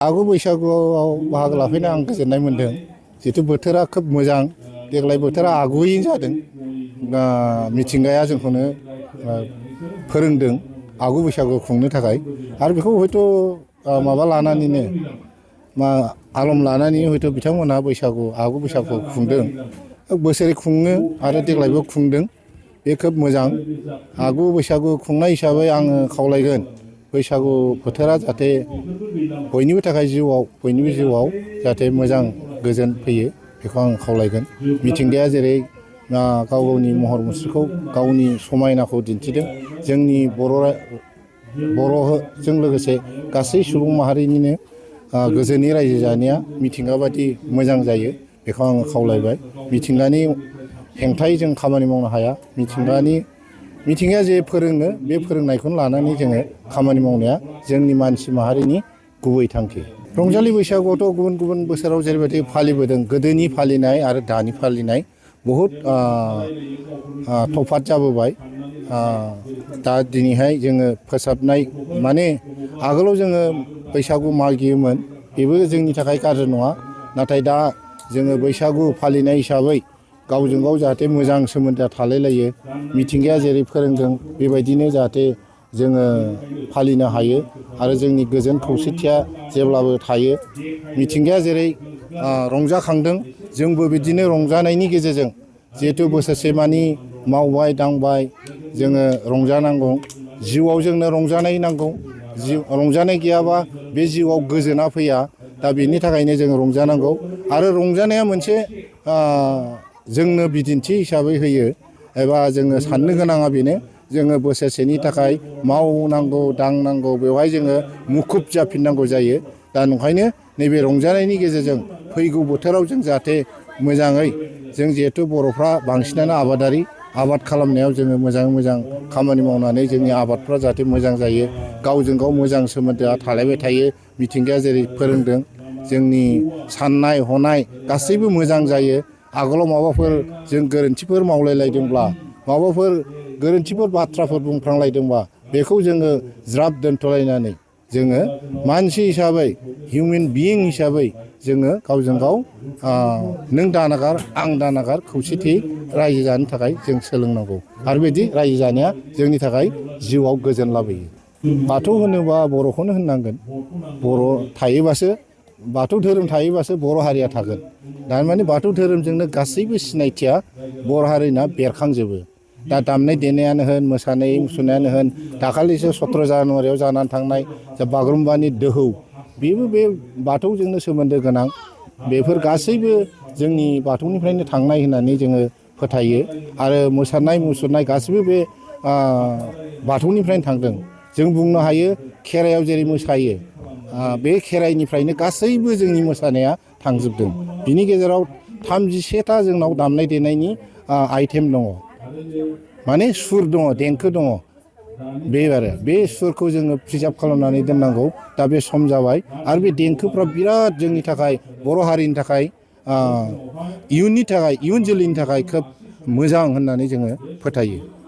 आगु बैसागुआव बाहागो लाफैनो आं गोजोननाय मोन्दों। जिहेथु बोथोरा खोब मोजां, देग्लाय बोथोरा आगुयैनो जादों। मिथिंगाया जोंखौनो फोरोंदों आगु बैसागु खुंनो थाखाय। आरो बेखौ हयथ' माबा लानानैनो आलम लानानै हयथ' बिथांमोनहा आगु बैसागु खुंदों। बोसोरै खुङो आरो देग्लायबो खुंदों। बे खोब मोजां। आगु बैसागु खुंनाय हिसाबै आङो खावलायगोन बैसागु बोथोरा जाहाथे बयनिबो थाखाय बयनिबो जिउआव जाहाथे मोजां गोजोन फैयो, बेखौ आं खावलायगोन। मिथिंगाया जेरै गाव गावनि महर मुस्रिखौ गावनि समायनाखौ दिन्थिदों, जोंनि बर'जों लोगोसे गासै सुबुं माहारिनिनो गोजोननि रायजो जानाया मिथिंगा बादि मोजां जायो, बेखौ आङो खावलायबाय। मिथिंगानि हेंथायै जों खामानि मावनो हाया। मिथिंगाया जे फोरोङो, बे फोरोंनायखौनो लानानै जोङो खामानि मावनाया जोंनि मानसि माहारिनि गुबै थांखि। रंजालि बैसागुआवथ' गुबुन गुबुन बोसोराव जेरैबायदि फालिबोदों, गोदोनि फालिनाय आरो दानि फालिनाय बहुद तफात जाबोबाय। दा दिनैहाय जोङो फोसाबनाय माने आगोलाव जोङो बैसागु मागियोमोन, बेबो जोंनि थाखाय गाज्रि नङा। नाथाय दा जोङो बैसागु फालिनाय हिसाबै गावजों गाव जाहाथे मोजां सोमोन्दोआ थालायलायो, मिथिंगाया जेरै फोरोंदों बेबायदिनो जाहाथे जोङो फालिनो हायो आरो जोंनि गोजोन खौसेथिया जेब्लाबो थायो। मिथिंगाया जेरै रंजाखांदों, जोंबो बिदिनो रंजानायनि गेजेरजों जिहेथु बोसोरसे मानि मावबाय दांबाय जोङो रंजानांगौ। जिउआव जोंनो रंजानाय नांगौ। रंजानाय गैयाबा बे जिउआव गोजोना फैया। दा बेनि थाखायनो जोङो रंजानांगौ। आरो रंजानाया मोनसे जोंनो बिदिन्थि हिसाबै होयो, एबा जोङो साननो गोनाङा बेनो, जोङो बोसोरसेनि थाखाय मावनांगौ दांनांगौ, बेवहाय जोङो मुखुब जाफिननांगौ जायो। दा ओंखायनो नैबे रंजानायनि गेजेरजों फैगौ बोथोराव जों जाहाथे मोजाङै, जों जिहेथु बर'फ्रा बांसिनानो आबादारि, आबाद खालामनायाव जोङो मोजाङै मोजां खामानि मावनानै जोंनि आबादफ्रा जाहाथे मोजां जायो, गावजों गाव मोजां सोमोन्दोआ थालायबाय थायो। मिथिंगाया जेरै फोरोंदों, जोंनि साननाय हनाय गासैबो मोजां जायो। आगोलाव माबाफोर जों गोरोन्थिफोर मावलायलायदोंब्ला, माबाफोर गोरोन्थिफोर बाथ्राफोर बुंफ्रांलायदोंबा, बेखौ जोङो ज्राब दोनथ'लायनानै जोङो मानसि हिसाबै, हिउमेन बिइं हिसाबै जोङो गावजों गाव नों दानागार आं दानागार खौसेथि रायजो जानो थाखाय जों सोलोंनांगौ। आरो बिदि रायजो जानाया जोंनि थाखाय जिउआव गोजोन लाबोयो। बाथौ होनोबा बर'खौनो होननांगोन। बर' थायोबासो, बाथौ धोरोम थायोबासो बर' हारिया थागोन। थारमाने बाथौ धोरोमजोंनो गासैबो सिनायथिया बर' हारिना बेरखांजोबो। दा दामनाय देनायानो होन, मोसानाय मुसुरनायानो होन, दाखालिसो 17 जानुवारियाव जानानै थांनाय बागुरुम्बानि दोहौ, बेबो बे बाथौजोंनो सोमोन्दो गोनां। बेफोर गासैबो जोंनि बाथौनिफ्रायनो थांनाय होननानै जोङो फोथायो। आरो मोसानाय मुसुरनाय गासैबो बे बाथौनिफ्रायनो थांदों। जों बुंनो हायो खेराइयाव जेरै मोसायो, बे खेराइनिफ्रायनो गासैबो जोंनि मोसानाया थांजोबदों। बिनि गेजेराव 31था जोंनाव दामनाय देनायनि आइटेम दङ, माने सुर दङ, देंखो दङ। बे सुरखौ जोङो प्रिजार्भ खालामनानै दोननांगौ। दा बे सम जाबाय। आरो बे देंखोफ्रा बिराद जोंनि थाखाय, बर' हारिनि थाखाय, इयुन जोलैनि थाखाय खोब मोजां होननानै जोङो फोथायो।